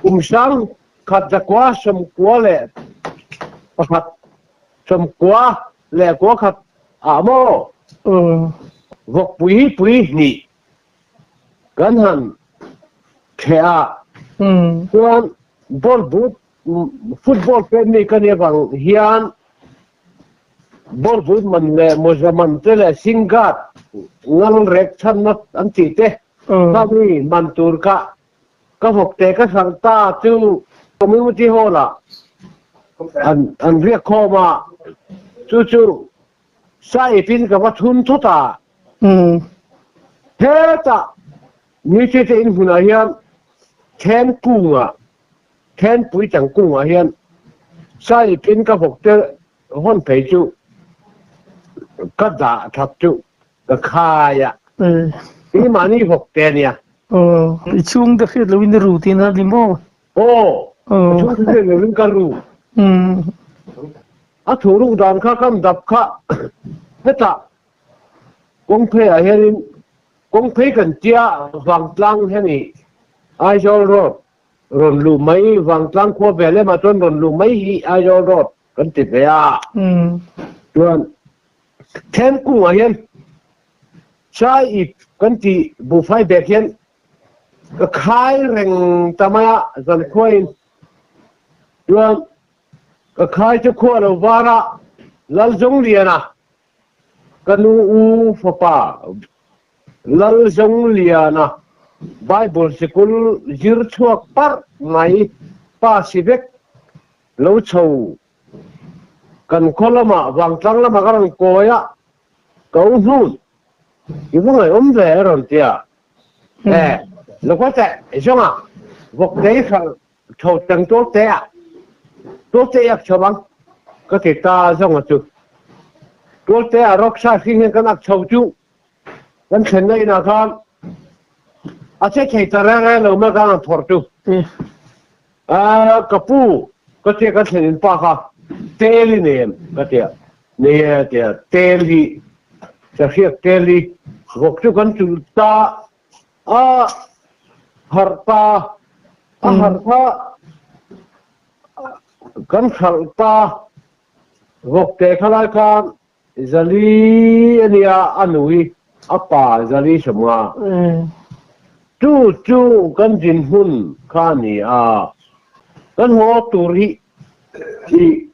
Kum 1991, 91 ah maw vawkpui hi pui hnih kan han theh a, chuan ball boot football fan mi ka nih avang hian ball boot man leh mawza man te leh shin guard ngal rek chhanna an tih te kha mi man tur ka ka vawk te ka hralh ta chu community hall ah an an riak khawm a, chu chu sahip in ka va thun thawt a. Hetah Mite te in hmunah hian then kungah then puitang kungah hian sahip in ka vawk te hawn phei chu ka dah that chu Ka khai a. I mahni vawk te a nia. Aw, i chhungte hriat loin i ru tihna a ni maw? Aw, ka chhungte hriat loin ka ru. A thuruk dan kha kan dap kha hetah kawngphei ah hianin kawngphei kan tia vangtlang hian i Aizawl road rawn luh mai vangtlang khua ve lemah chuan rawn luh mai hi Aizawl road kan ti ve a. Chuan Then kungah hian chai ip kan tih buhfai bag hian ka khai reng ta mai a, zankhuain chuan ka khai chu khua lo var a, Lalzawng-liana ka nu u fapa Lalzawng-liana Bible sikul zir chhuak parh mai pa si vek lo chho Kan khaw lamah vangtlang lamah ka rawn kawi a, ka u hnun i va ngaihawm ve a rawn ti a. E, lo kal teh, i zawng a, vawkte i hralh tho teng tualte a, tualte i ak chho ang, ka ti ta zawng a chu. Tualte a rawksa hring hian kan ak chho chu kan thlenna inah khan a che thei ta reng reng lo mai khan an phawrh chu. A, ka pu, ka tia kan thlen in pa kha tel i nei em? Ka tia. Nei e, a tia. Tel hi, sahriak tel hi vawk chu kan chulh ta a, harh ta, a harh kha kan hralh ta, vawk teh kha lai khan Zali a nia, a nu hi a pa Zali Sawmnga. Chu chu kan dinhmun kha a ni a, kan haw tur hi i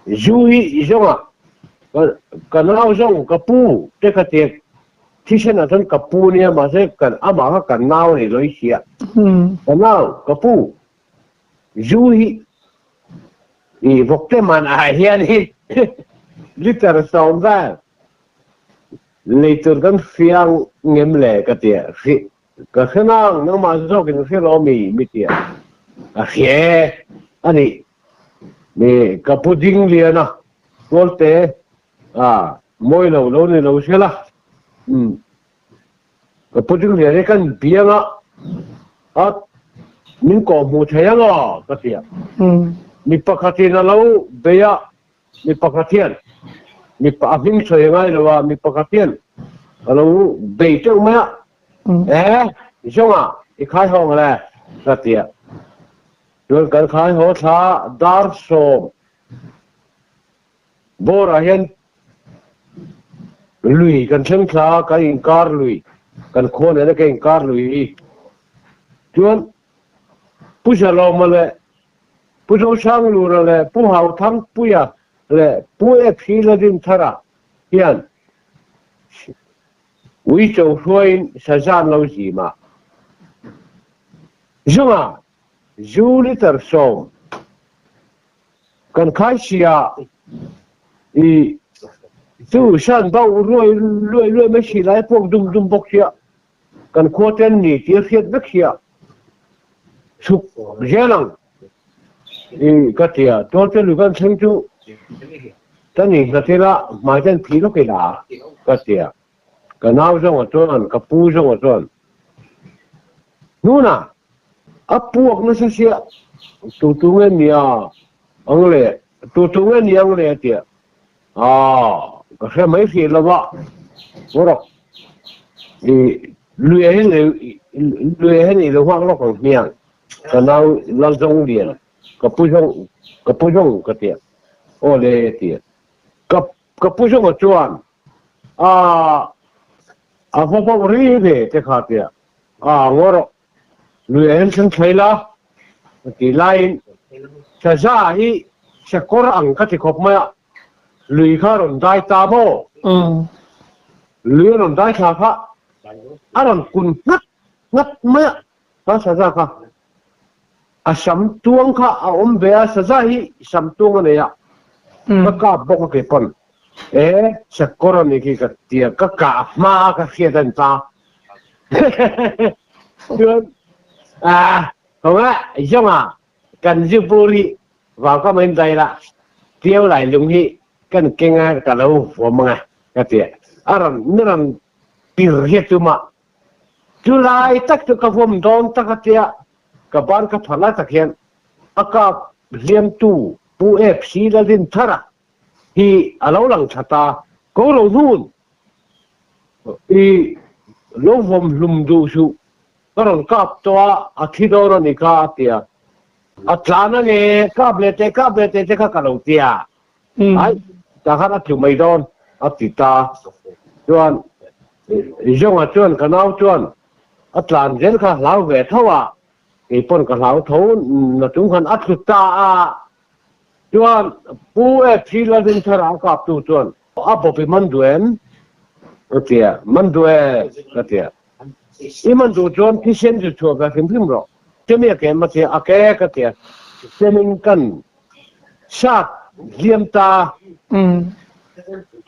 zu hi i zawng a, ka nau zawng ka pu te kha tia thisen ah chuan ka pu nia mahse kan amah kha ka nau a ni lo i hria, ka nau ka pu zu hi I vawkte man ah hian hi liter 10 vel lei tur kan hria ngem le ka ti a, ka hre nang nangmah zawkin hre lo mi mi ti a, ka hria e a ni mi ka pu ding lian a tualte a mawi lo lo ni lo sela um Ka pu ding lian hi kan biang a, a min kawh hmuh thei ang aw ka ti a. Mi pakhat in a lo bei a, mi pakhat hian mi a hming sawi a ngai lo a, mi pakhat hian a lo bei teuh mai a, e zawng ah i khai haw ang le ka ti a. Chuan kan khai haw thla dar 10 Bawrah hian lui kan thleng thla a, kan inkar lui, kan khua nena kan inkar lui hi. Chuan Pu Zalawma leh Pu Zosanglura leh Pu Hauthangpuia leh Pu Ephi Ladinthara hian uicho hruaiin Sazan lo zim a. Zunga zu liter 10 Kan khai sia i chu shan bau ruai luai luai mai si lai puak dum dum bawk sia kan khua ten ni tia hriat vek sia chhuk zel ang i ka tia tual te lui kan thleng chu kan in hlat ila hmai ten phi lawk ila ka tia ka nau zawng ah chuan ka pu zawng ah chuan hnunah A puak nasa sia, tu tu nge nia ang le, tu tu nge ni ang le a tia. Aa, ka hre mai hrih lo va, Ngawrok, i lui ah hian lui ah hian i lo nghak lawk ang hmiang. Ka nau Lalzawng Lian ka pu zawng ka pu zawng ka ti a, aw le a ti a. Ka ka pu zawnga chuan a a va bauh ri ve te kha a ti a, a ngaw rawh lui ah hian thleng thlai la a ti laiin saza hi sakawr ang ka ti khawp mai a, lui kha a rawn dai ta maw? Lui a rawn dai thla kha a rawn kun nghat nghat mai a, kha saza kha a sam tuang kha a awm ve a, saza hi sam tuang a nei a, ka kap bawk a kei pawn e sakawr a ni khi ka ti a, ka kah hma a ka hriat a ni ta chuan ah khawnga zawnga kan zu bur hi vau ka main dai la tiau lai lung hi kan keng a ka lo vawm ang a ka ti a, a rawn ni rawn pir hiat chu mah Chu lai tak chu ka vawm dawn tak a tia ka ban ka phar lai tak hian a kap hliamtu Pu FC Lalrinthara hi a lo lang tha ta. Ko ro hnun i lo vawm hlum duh suh ka rawn kap tawh a, a thi dawn a ni kha a tia. A tlan a nge kap leh teh kap leh teh te kha ka lo tia. Ai, tah khan a tlu mai dawn, a ti ta. Chuan, Zawnga chuan ka nau chuan a tlan zel kha hlau ve tho a, kei pawn ka hlau tho na chung khan a tlu ta a. Chuan, Pu FC Lalrinthara a kaptu chuan a bawp i man duh em? A ti a, Man duh e, ka ti a. I man duh chuan thisen chu chhuah ve hrim hrim rawh. Chemi a ke em? A ti a, A ke, ka ti a. Chemin kan Sat hliam ta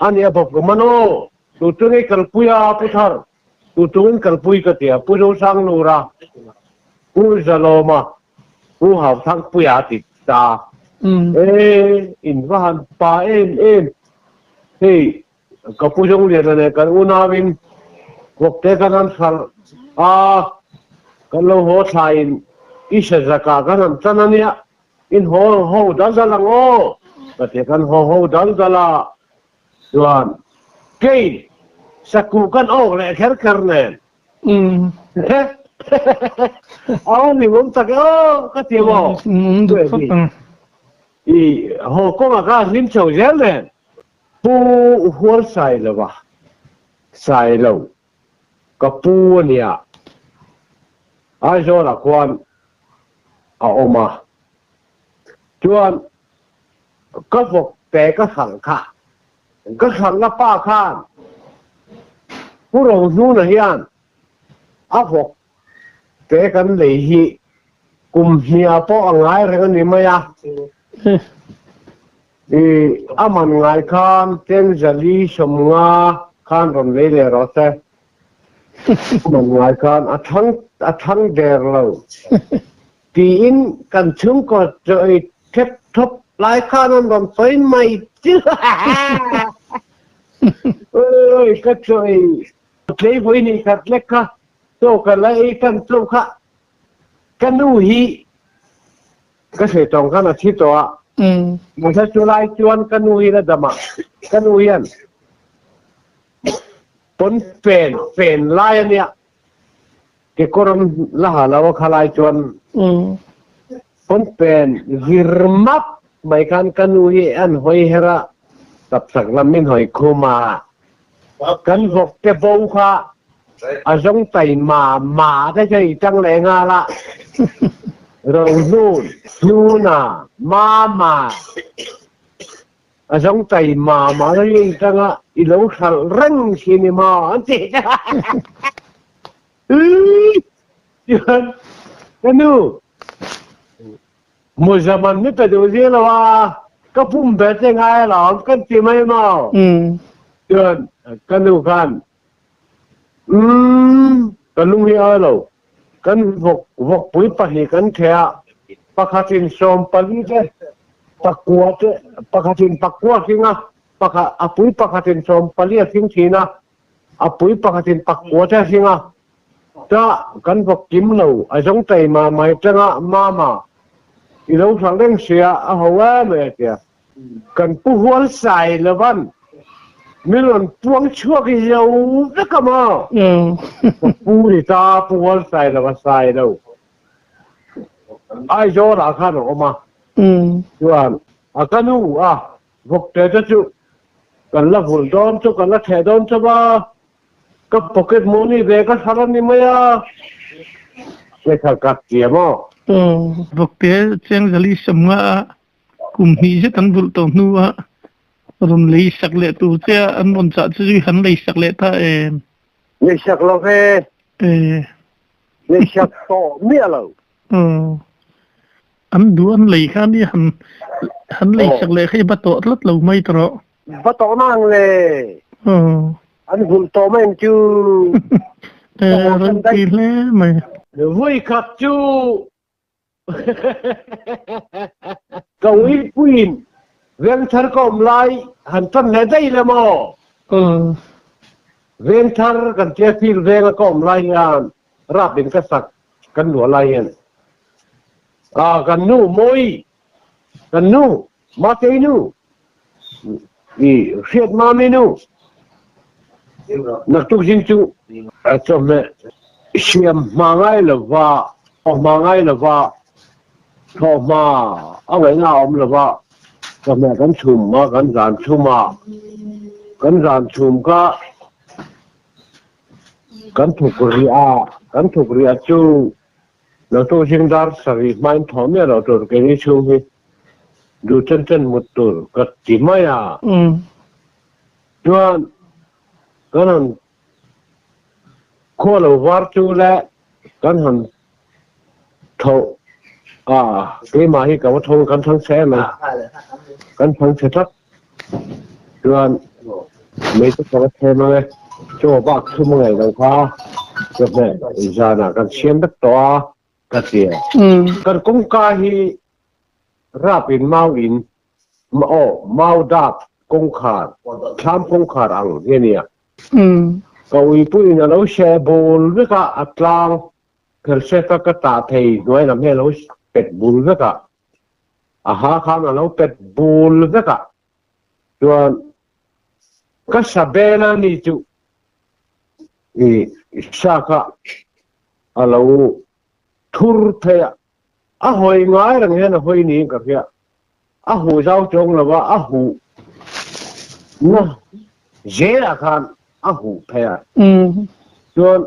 a nia bawk ka man aw. Tu tu nge kalpui a Pu Thar? Tu tu in kalpui ka tia Pu Zosang Lura, Pu Zalawma, Pu Hauthangpuia a ti ta. E in va han pa em em. Hei ka Pu Zongliana nen kan unauin vawkte kan han hralh a, kan lo haw thlaiin i sazakah kan han chan a nia. In haw ho dal dal ang aw, ka ti kan haw ho dal dal a, chuan kei sakuh kan awk leh kher kher nen a awm ni awm tak e aw ka ti maw i haw kawngah kha hlim chho zel nen Pu Hual Sailova Sailo ka pu a nia Aizawlah khuan a awm a, chuan ka vawk te ka hralh kha, ka hralhna pa khan Pu Rohnuna hian a vawk te kan lei hi kum hniah pawh a ngai reng a ni mai a, i a man ngai khan Tengzali 50 khan rawn lei leh rawh se. Man ngai khan a thang a thang der lo tiin kan chhungkaw chawi thep thawp lai khan an rawn sawi mai chu. Oi ka chawi tlei vawi hnih khat lek kha chaw ka la ei tan chauh kha ka nu hi ka sawi tawng khan a thi tawh a. Mahse chulai chuan ka nu hi la dam a, ka nu hian Pawn fen fen lai a nia. Kekawr an la ha lo a kha lai chuan pawn fen vir map mai khan ka nu hi an hawi her a, tapchhak lam min hawi khum a. Kan vawk te bo kha a zawng tai ma ma te chu i tang leh nghal a. Rohnun, Hnuna, Mama. A zawng tai ma ma na ring tanga i lo hralh reng si ni maw an ti. Chuan ka nu muzaman mi pe duh zing lo a ka pum ber te ngai alawm kan ti mai maw. Chuan ka nu khan umm ka lung hi a lo Kan vawk vawkpui pahnih kan theh a, pakhatin 14 te, pakua te, pakhatin pakua a hring a, pakhat a pui pakhatin 14 a hring thin a, a pui pakhatin pakua te a hring a. Ta kan vawk kim lo, a zawng taima mai tanga mama i lo hralh reng sia a ho em mai a tia. Kan pu hual sai lovan min rawn puang chhuak zo vek a maw? Ka pu ni ta pu hual sai lo a sai lo. Aizawl ah khan a awm a, chuan a ka nu a vawkte te chu kan la vulh dawn chu kan la theh dawn chauh a, ka pocket money ve ka thar a ni mai a, hei ka ti a maw? Vawkte Chengzali sawmnga a kum hnih zet an vulh tawh hnu a rawn lei sak leh tur che a an rawn chah chu zui han lei sak leh ta em? Lei sak lo ve. Lei sak tawh miah lo. An duh an lei kha nia han han lei sak leh kha i va tawh tlat lo mai ta rawh. Va tawh nang le. An vulh tawh mai ang chu. Ropui hle mai. Vui khat chu Ka uipuiin Vengthar ka awm lai han tan leh daih le maw? Vengthar kan tia field venga ka awm lai hian rap in ka sak kan luah lai hian ah kan nu Mawi kan nu Matei nu i Hriat Mami nu naktuk zing chu chawhmeh siam hma ngai lova thawh hma ngai lova thawh hma a ngaihna a awm lova chawhmeh kan chhum a kan zan chhum a kan zan chhum kha kan thuk rih a kan thuk rih a chu Naktuk zing dar sarih hmain thawh miah loh tur keini chhung hi duh chen chen mut tur ka ti mai a. Chuan kan han khua lo var chu le kan han tho a, keimah hi ka va tho kan thang chhe em ai, kan thang chhe tlat. Chuan mei chu ka va thlem ang e, chaw bak thum a ngaih lo kha chawhmeh zanah kan siam vek tawh a ka ti a. Kan kawngka hi rap in mau in aw mau dap kawngkhar thlam kawngkhar ang hi a nia. Ka uipuiin a lo hre bul vek a, a tlang phelsek a ka tah thei hnuai lam hi a lo pet bul vek a. A ha khan a lo pet bul vek a, chuan ka sa bel a ni chu i sa kha a lo thur phei a, a hawi ngai reng hian a hawi niin ka hria, a huh zau chuang lo va, a huh na zelah khan a huh phei a, chuan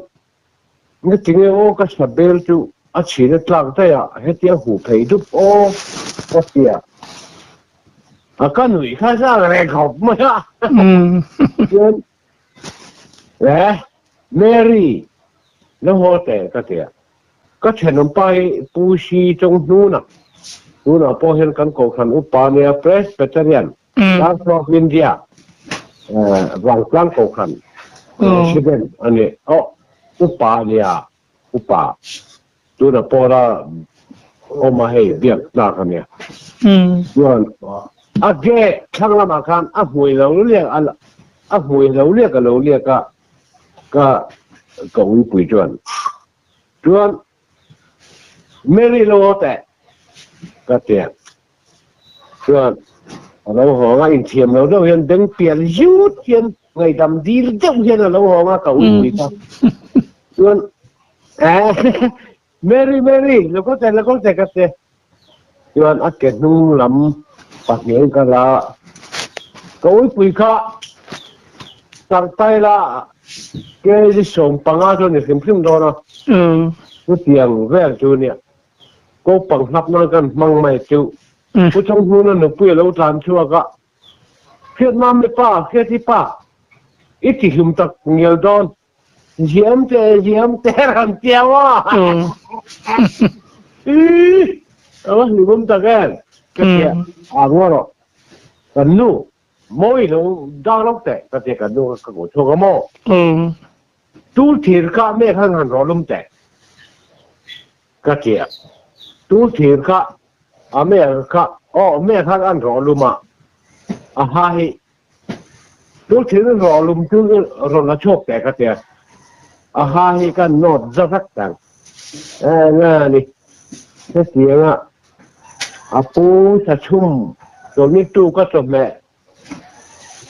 Ngatinge aw ka sa bel chu a chhin a tlak daih a, hetia huh phei dup aw ka ti a, a ka nuih kha zang reng khawp mai a. Chuan eh Mary lo haw teh ka ti a, ka thenawm pa hi Pu Xi Chong Hnuna, tunah pawh hian kan Kohhran upa nia Presbyterian Church of India Vangtlang Kohhran President a ni. Aw, upa a nia, upa. Tuna pawra awm a hei biak tlak a nia. Chuan a gate thlang lamah khan a hmui lo liak a hmui lo liak a lo liak a ka ka uipui chuan. Chuan Mary lo haw teh ka ti a. Chuan a lo hawng a, inthiam lo deuh hian beng pial zut hian ngaihdam dil deuh hian a lo hawng a, ka uipui kha. Chuan eh Mary Mary lo kal teh lo kal teh ka ti. Chuan a ke hnung lam pahnih ka la a, ka uipui kha tartai la kg 15 chu a ni hrim hrim dawn a, chutiang vel chu nia. Kopang hlap nan kan hmang mai chu. Pu Changhnuna nupui a lo tlan chhuak a, Hriatna mipa, Hriati pa, i ti hlum tak ngial dawn, ziam teh, ziam teh rawn ti ang aw. Ih, a va hlimawm tak em, ka ti a, a ngaw rawh, kan nu, mawi lo dak lo teh, ka ti a, kan nu ka ko chhuak a maw? Tul thir kha mek han han rawh lum teh. Ka ti a. Tul thir kha a mek kha aw mek han an rawh lum a, a ha hi tul thir in rawh lum chu rawn la chhuak teh ka ti a. A ha hi kan nawt za vek tang. E nga ni hetiang a a pu thachhum chawlhni tu ka chawhmeh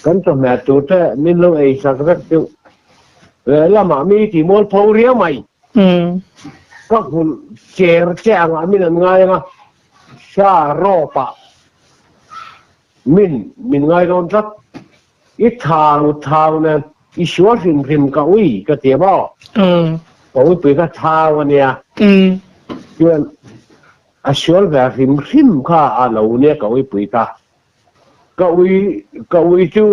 Kan chawhmeh tur te min lo ei sak vek chu lehlamah mi ti mual pho riau mai. Ka hmul cher che angah min an ngai anga sa rawp ah min min ngai dawn tlat. I thau thau nen i sual hrim hrim ka ui ka ti maw? Ka uipui kha thau a nia. Chuan a sual ve hrim hrim kha a lo nia ka uipui kha. Ka ui ka ui chu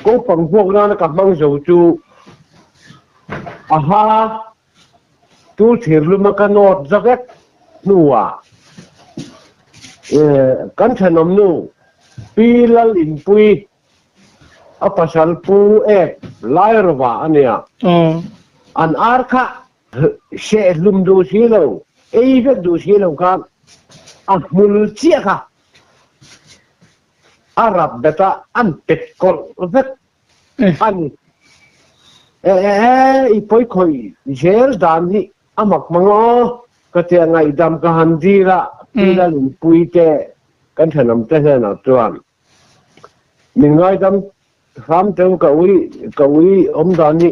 kopang vuak nana ka hmang zo chu a ha Tul thirluma ka nawt za vek hnuah kan thenawm nu Pi Lalinpui a pasal Pu Ek Lairova a nia. An ar kha seh hlum duh si lo, ei vek duh si lo khan a hmul chiah kha a rap bet a, an pet kawlh vek A ni. E e e, i pawi khawih zel dan hi a mak mang aw. Ka tia ngaihdam ka han dil a, Pi Lalinpui te kan thenawm te hnenah chuan min ngaidam hram teu ka ui ka ui awm dan hi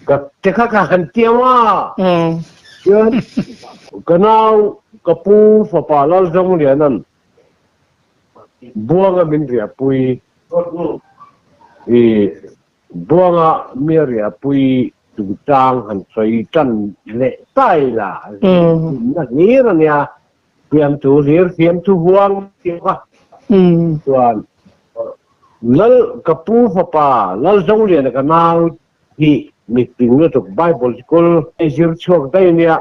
ka te kha ka han tiam a. Chuan ka nau ka pu fapa Lalzawng-liana'n Buanga min riahpui i Buanga mi a riahpui chungchang han sawi tan leh ta ila na hlir a nia, fiamthu hlir fiamthu huang tih kha chuan Lal ka pu fapa Lalzoliana ka nau hi miping lutuk Bible school zir chhuak daih a nia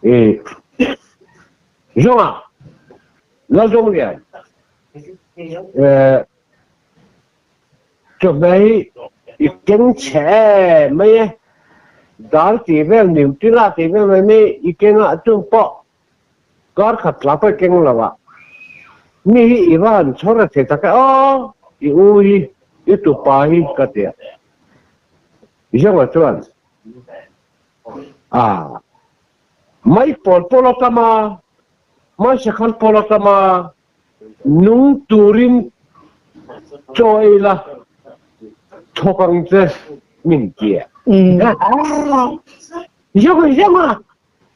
i Zawnga, Lalzawng Lian, chawhmeh hi i keng chhe em mai e, dal tih vel, nutella tih vel mai mai i keng a, chung pawh kar khat tla pawh i keng lo a, mi hi i va han chhawr a thei tak e aw, i u hi, i tupa hi ka ti a. Zawnga chuan, Aa. Mai pawl pawl a tam a, mai sakhal pawl a tam a, nung turin chaw ei la, thawk ang che min ti a. Zeuh zeuh a,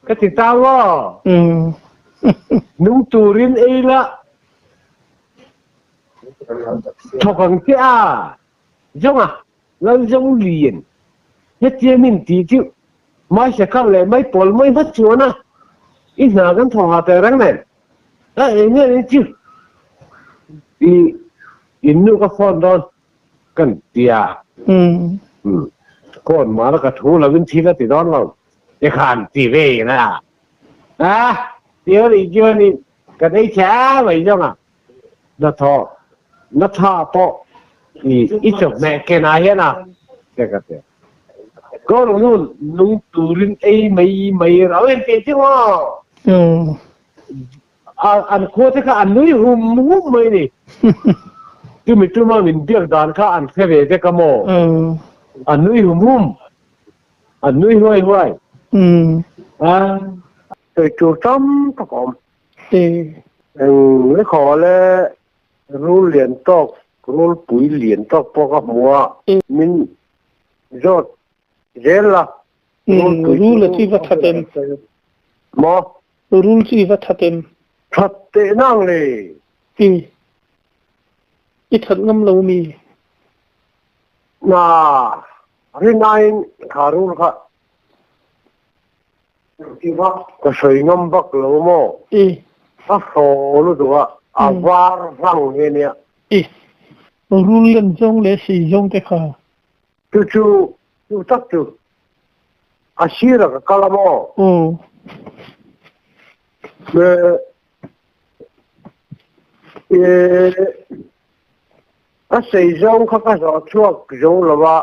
ka ti ta maw? Nung turin ei la, thawk ang che a, zeuh a. Lalzawng lian hetia min ti chu mai sakhar leh mai pawl mai hma chuan a i hna kan thaw ha teh reng nen a eng nge ni chu i in nu ka phone dawn kan tia phone mar ka thu lo in thil a ti dawn lo te khan ti ve ila a tia ri chuan in kan ei chhe mai zawng a. Hnathawh na tha pawh i i chawhmeh kenah hian a te ka ti. Ko rung nu nung turin ei mai mai rau en ti chu maw? A an khua te kha an nui hum hum mai ni. Chumi tuma min biak dan kha an hre ve vek a maw? An nui hum hum. An nui huai huai. A sawi tur tam tak a awm. Eng lekhaw le rul lian tawk, rulpui lian tawk pawh ka hmu a, min zawt zel la, rulpui Rul a chi va that em? Maw? Rul chi va that em? That teh nang le. I i that ngam lo mi? Na, rinaiin kha rul kha Ka sawi ngam vak lo maw? A hraw lutuk a, a var hlang hi ania. I rul len zawng leh sei zawng te kha. Chu chu, chu tak chu. A sirah ka kal a maw? A sei zawng kha ka zawh chhuak zo lo a.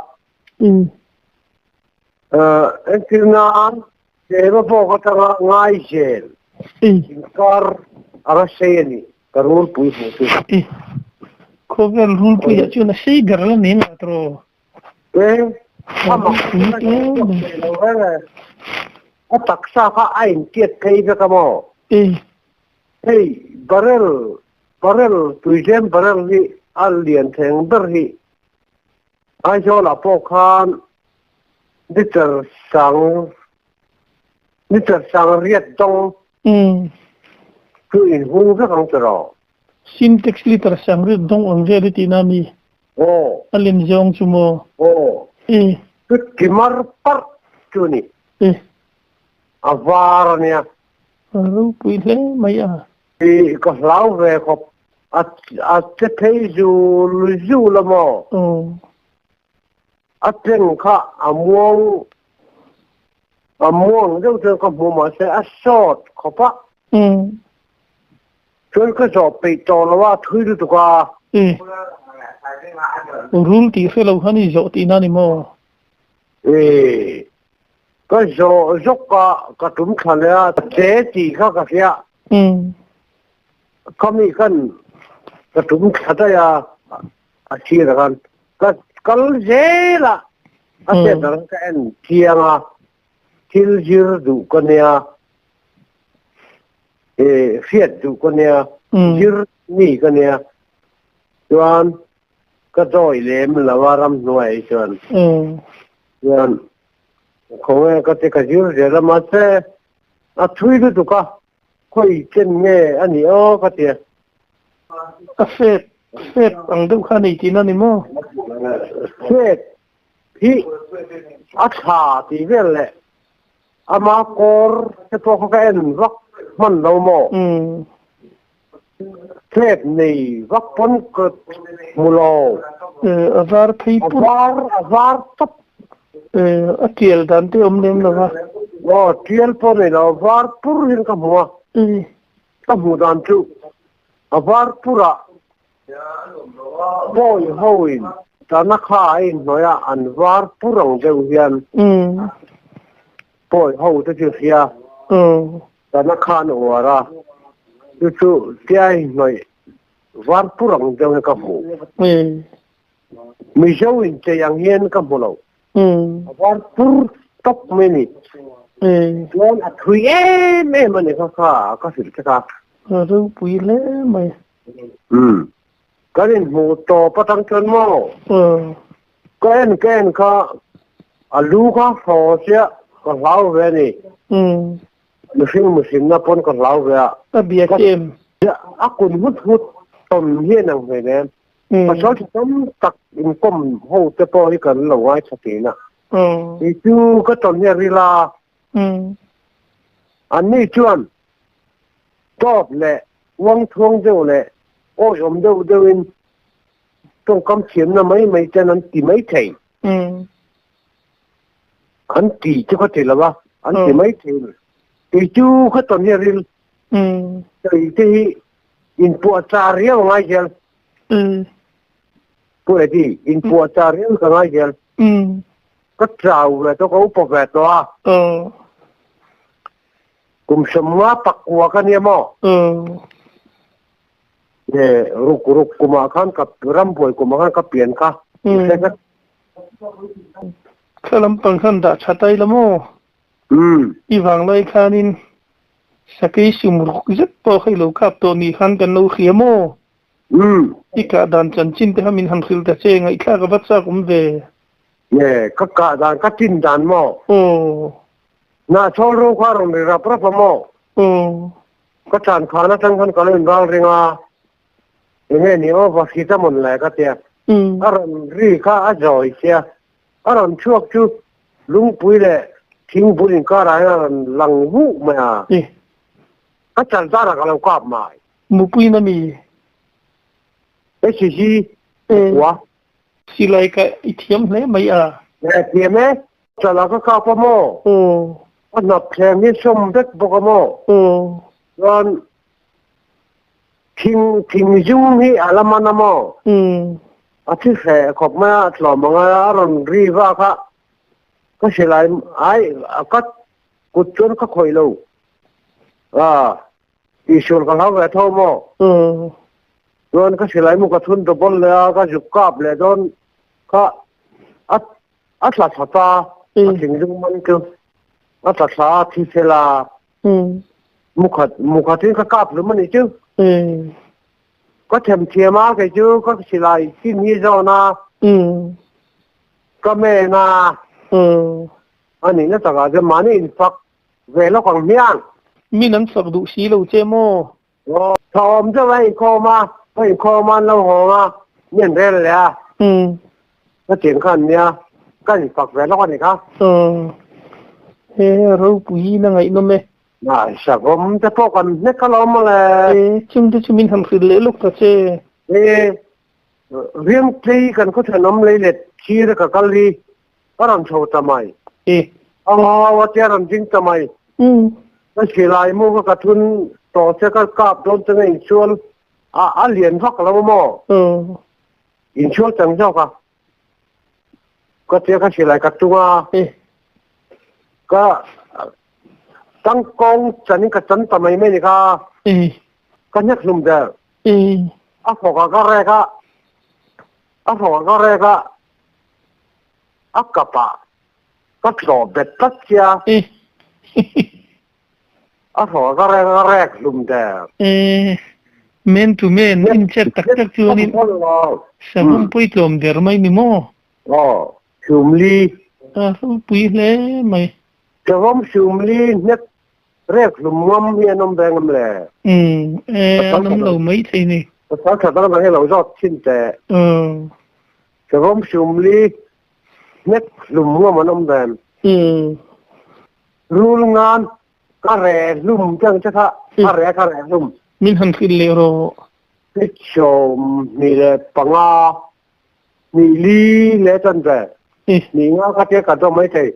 Entir nan Tlema bawk atanga ngai zel inkar anga sei a ni ka rulpui hmuh chu. Khawvel rulpui ah chuan a sei ber la ni ngah tawh. E, a mak chu ka hre chhuak thei lo reng e. A taksa kha a intiat phei vek a maw? Hei barrel, barrel, tuizem barrel hi a lian theng ber hi. Aizawlah pawh khan liter sang Litre 80 dawng chu in hung vek ang tiraw? Sintex litre 80 dawng ang vel i tihna mi? Aw. A lem zawng chu maw? Aw. E. Chu timar parh chu a ni. E. A var a nia. A ropui hle mai a. I ka hlau ve khawp. A a che phei zul zul a maw? Aw. A tleng kha a muang a muang deuh chuan ka hmu mahse a sawt khawp a. Chuan ka zawh peih tawh lo a, thui lutuk a. E. Rul tih hre lo khan i zawh tihna ni maw? E. Ka zawh zawk a, ka tum thla leh a, che tih kha ka hria. Khami khan ka tum thla daih a, a sir ah khan ka kal zel a, a hriat ang ka en chiang a, thil zir duh ka nia, eh hriat duh ka nia, zir mi ka nia, chuan ka dawi lem lo a ramhnuai chuan, chuan khawnge ka ti ka zir zel a mahse a thui lutuk a. Khawi chen nge a nih aw ka ti a. A fek, fek ang deuh kha a nei tihna ni maw? Fek hi a thla tih vel leh ama kawr te pawh kha ka en vak hman lo maw? Fek nei vak pawn ka hmu lo. A var phei pur. A var, a var tawp. A tial dan te awm lem lo va. Aw, tial pawh nei lo, a var pur hian ka hmu a. Ka hmuh dan chu a var purah pawi hoin tana kha a inhnawih a, an var pur ang deuh hian pawi ho te chu hria tana kha an uar a, chu chu tia inhnawih var pur ang deuh hian ka hmu. Mizo in chei ang hian ka hmu lo. A var pur tawp mai a ni. Chuan a thui em em a ni kha kha ka hrilh che kha. A ropui hle mai. Umm. Kan inhmuh tawp atang chuan maw? Ka en ka en kha a lu kha hraw chiah ka hlau ve a ni. Mihring mihrinna pawn ka hlau ve a. A biak em? A kun hut hut tawn hian ang hleinem. Pasal tha tam tak inkawm ho te pawh hi kan lo ngaithla thin a. Kei chu ka tawn hi a ril a. Anni chuan tawp leh uangthuang deuh leh awihawm deuh deuhin tawngkam thiamna mai mai ten an ti mai thei. An ti chu ka ti lo a, an ti mai thei. Kei chu ka tawn hi a ril. Kei te hi Inpuahchah riau a ngai zel. Pu Eddie, inpuahchah riau ka ngai zel. Ka chau ve tawh, ka upa ve tawh a. Kum 50 pakua ka nia maw? E, ruk ruk kumah khan ka rambuai kumah khan ka pian kha. Thla lampang khan dah tha ta ila maw? I vanglai khanin Sakei sum ruk zet pawh kha i lo kap tawh nih khan kan lo hria maw? I kah dan chanchin te kha min han hrilh ta che, ngaihthlak a va chak awm ve. Nge, ka kah dan, ka chin dan maw? Aw. Hnahchhawl ro kha a rawn ri rap rap a maw? Aw. Ka chan khan atang khan ka lo inral ring a, enge ni aw va hrit a mawn le ka tia. A rawn ri kha a zawi sia, A rawn chhuak chu lungpui leh thingbul inkarah hian a rawn lang vuh mai a. Ka chal darah ka lo kap mai. Mupuiin a mi? HCC mukua. Silai ka i thiam hle mai a. E thiam e. Chalah ka kap a maw? Aw. A hnap thleng hi sawm vek bawk a maw? Aw. Chuan Thing thing zung hi a la man a maw? A thi hreh khawp mai a, tlawm ang a, a rawn ri vak a, ka silai ai ka kut chuan ka khawih lo. A tihsual ka hlau ve tho maw? Chuan ka silai mu ka chhun double leh a, ka zuk kap leh dawn kha a a tla thla ta, a thing zung man chu a tla thla a, thi sela. Mukhat mukhatin ka kap hlum a nih chu. Ka them thiam a kei chu ka silai chin hi zawn a. Ka men a. A nihna takah chuan mahni infak. Ve lawk ang hmiang. Min an fak duh si lo che maw? Aw, thawm deuh a inkhawm a, ka inkhawm a an lo hawng a, mi an rel leh a. Ka tiang kha an nia, ka infak ve lawk a nih kha. Aw, he ropui in a ngaihnawm e. Nai, savawm te pawh kan hnek alawm mawle. E, chungte chu min han hrilh leh lawk ta che. E, riangtlei kan khaw thenawm lei let thir a ka kal hi a rawn chho ta mai. E. A ngau a tia rawn ding ta mai. Ka silai mu kha ka thun tawh che ka kap dawn changa insual a a lian vak lo maw? Insual chang zawk a. Ka tia ka silai ka tung a. Ka tangkawng chanin ka chan ta mai mai ni kha. Ka hnek hlum der. A fawk ah ka rek a. A fawk ah ka rek a. A kap ah ka tlawh bet tlat sia. A hlawh ka rek ka rek hlum der. E, men to men in chet tak tak chuanin savawm pui tlawm der mai ni maw? Aw, Hlumli. A ropui hle mai. Savawm Hlumli hnek rek hlum ngam hi an awm ve ngam le? Umm, e, an awm lo mai thei ni. Pasal tha dang dang hi lo zawt thin teh. Umm. Savawm Hlumli hnek hlum ngam an awm ve. Umm. Rul ngan ka re hlum te ang che kha a re ka re hlum. Min han hrilh leh rawh. Ni 25 ni li leh chuan ve. Ni nga kha tia ka dawm mai thei.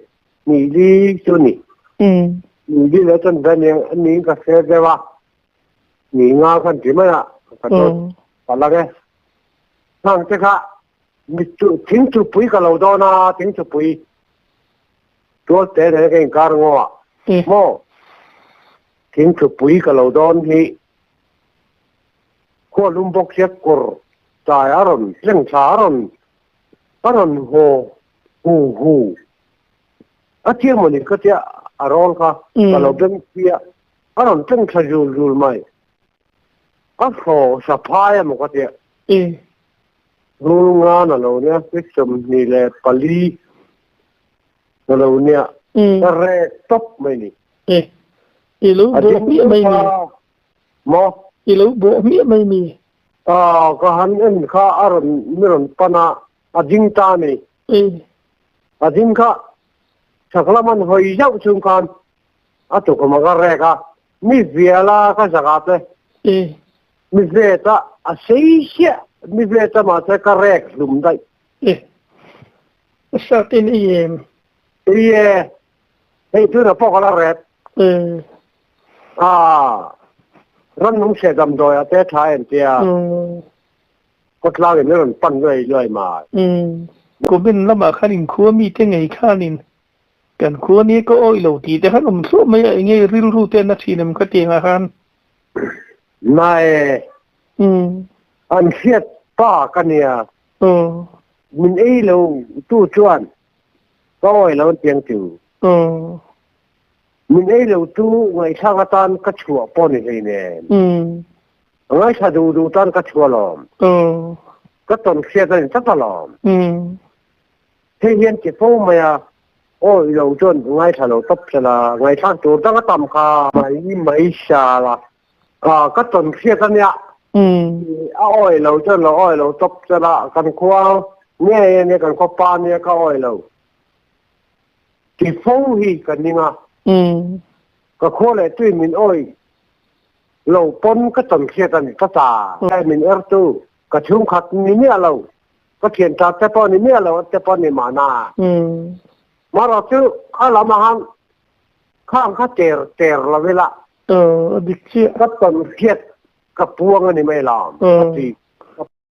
Ni li chu ni. Ni li leh chuan ve ni niin ka hre deuh a. Ni nga khan ti mai a ka dawt palh ang e. Hang te kha mi chu thing chupui ka lo dawn a thing chupui. Tual te nen ka inkar ngaw a maw? Thingthupui ka lo dawn hi khua lum bawk sia kawr chai a rawn tleng thla a rawn a rawn haw hu hu a chiang mawni ka tia a rawl kha ka lo beng sia a rawn tleng thla zul zul mai a thaw sa phai emaw ka tia. Rul ngan a lo nia 24 Ka lo nia. Ka rek tawp mai ni. E. I lo bawh hmiah mai mi. Maw? I lo bawh hmiah mai mi. Aw, ka han en kha a rawn mi rawn pan a, a ding ta ni. E. A ding kha chak lam an hawi zauh chung khan a tukhum a ka rek a, mi vial a ka zakah te. E. Mi vet a, a sei siah, mi vet a mahse ka rek hlum daih. E. A sat in i em? I e, hei tuna pawh ka la rep. E. Ah, rannung hre damdawi ah te tha en tia. Khawtlang in a rawn pan luai luai mai. Comment lamah khan in khua mite ngei khanin kan khua nia ka awih lo tih te khan awm thluah mai a, enge rilru te an na thin em kha tiangah khan? Nai, an hriat pa ka nia. Min ei lo tu chuan ka awi lo an tiang chu. Min ei lo tu ngaihthlak atan ka chhuah pawh ni hlei nen. Ngaithla duh duh tan ka chhuah alawm. Ka tawn hriat a ni tlat alawm. Hei hian ti fo mai a, awi lo chuan ngaithla lo tawp sela, ngaihthlak tur dang a tam kha. Mai mai sal a. Ka tawn hriat a nia. A awi lo chuan lo awi lo tawp sela, kan khua ngei a nia, kan khua pa nia ka awi lo. Ti fo hi ka ning a. Ka khua leh tui min awi lo pawn ka tawn hriat a ni tlat a. Min ertu ka chhungkhat ni miah lo. Ka thian ta te pawh ni miah lo te pawh ni mahna. Marawh chu kha lam ah khan khang kha ter ter lo ila. A dik chiah. Ka tawn hriat ka puang a ni mai lam a ti.